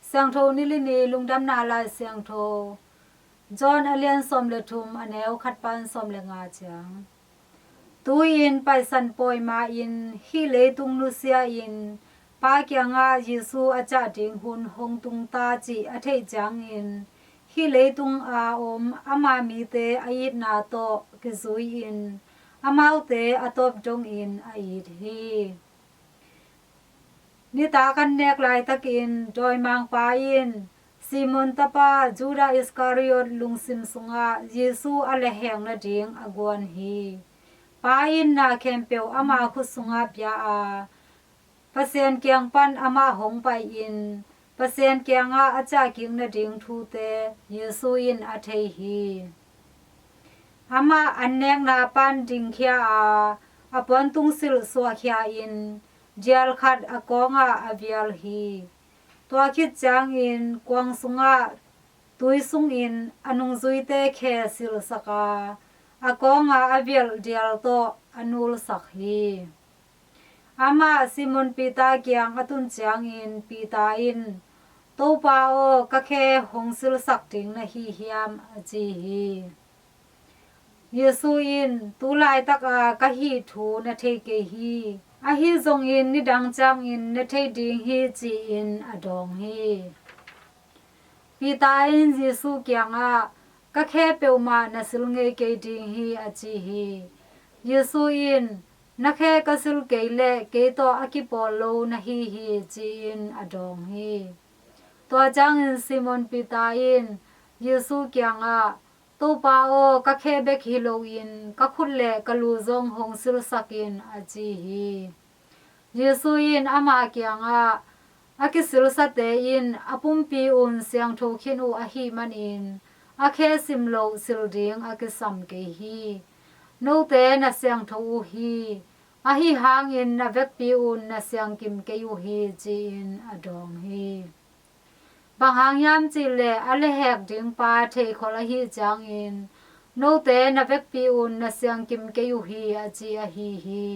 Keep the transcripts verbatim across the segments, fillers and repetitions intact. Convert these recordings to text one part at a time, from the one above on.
Siangtho nilini lungdamna lai siangtho, John a lian sawm le thum, a neu khat pan sawm le nga ciang. Tu-in Paisan pawi ma-in hih leitung nusia-in Pa kiangah Jesu a ciah ding hun hong tung ta cih a theih ciangin, hih leitung a om ama mite a itna tawh kizui-in amaute a tawp dongin a it hi. Nitak an nek laitakin dawimangpa in Simon tapa Judah Iskariot lungsim sungah Jesu a lehheng nading a guan hi. Pa in na khempeuh ama khut sungah pia a, Pasian kiang pan amah hong pai-in Pasian kiangah a ciahkik nading thute Jesu in a thei hi. Amah an nekna pan dingkhia a, a puantungsilh suahkhia-in dial khat a kawngah a vial hi. Tua khit ciangin kuang sungah tui sungin a nungzuite khe silhsak a, a kawnga a vialh dial tawh a nulsak hi. Amah Simon Peter kiang a tun ciangin Peter in, "Topa aw, ka khe hong silhsak ding na hi hiam?" a ci hi. Jesu in, "Tu laitaka ka hih thu na thei kei hi. Ahi zongin nidang ciangin na thei ding hi," ci-in a dawng hi. Peter in Jesu kiangah, "Ka khe peuhmah na sil ngei kei ding hi," a ci hi. Jesu in, "Na khe ka sil kei leh kei tawh a kipawl lo na hi hi," ci-in a dawng hi. Tua ciangin Simon Peter in Jesu kiangah, "Topa aw, ka khe bek hi loin ka khut le ka lu zong hong silhsak in," a ci hi. Jesu in ama kiangah, "A kisilsate in a pumpi un siangtho khin uh ahih manin a khe sim loh sil ding a kisam kei hi. Note na siangtho uh hi. Ahi hangin na vekpi un na siangkim kei uh hi," ci-in a dawng hi. Bang hang hiam cihleh a lehhek ding pa theikhol ahih ciangin, "Note na vekpi un na siangkim kei uh hi," a ci ahi hi.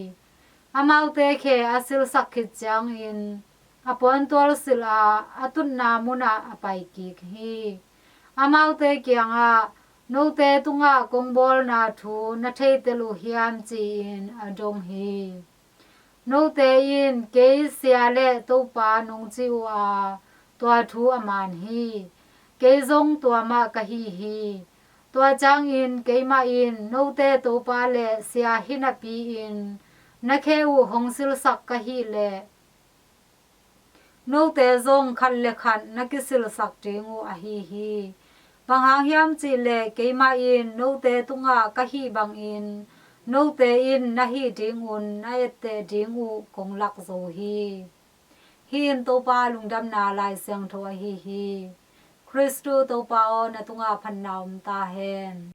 Amaute khe a silhsak khit ciangin a puantual silh a, a tutna munah a paikik hi. Amaute kiangah, "Note tungah kong bawlna thu na theitel uh hiam?" ci-in a dong hi. "Note in kei Sia le Topa nong ci uh a, tua thu a man hi. Kei zong tua mah ka hi hi. Tua ciangin keimah in note Topa le Sia hi napi-in na khe uh hong silhsak ka hih leh, note zong khat le khat na kisilhsak ding uh ahi hi. Bang hang hiam cihleh keimah in note tungah ka hih bangin note in na hih dingun na etteh ding uh kong lak zo hi." Hih in Topa lungdamna Lai Siangtho ahi hi. Khristu Topa aw, na tungah phatna om ta hen.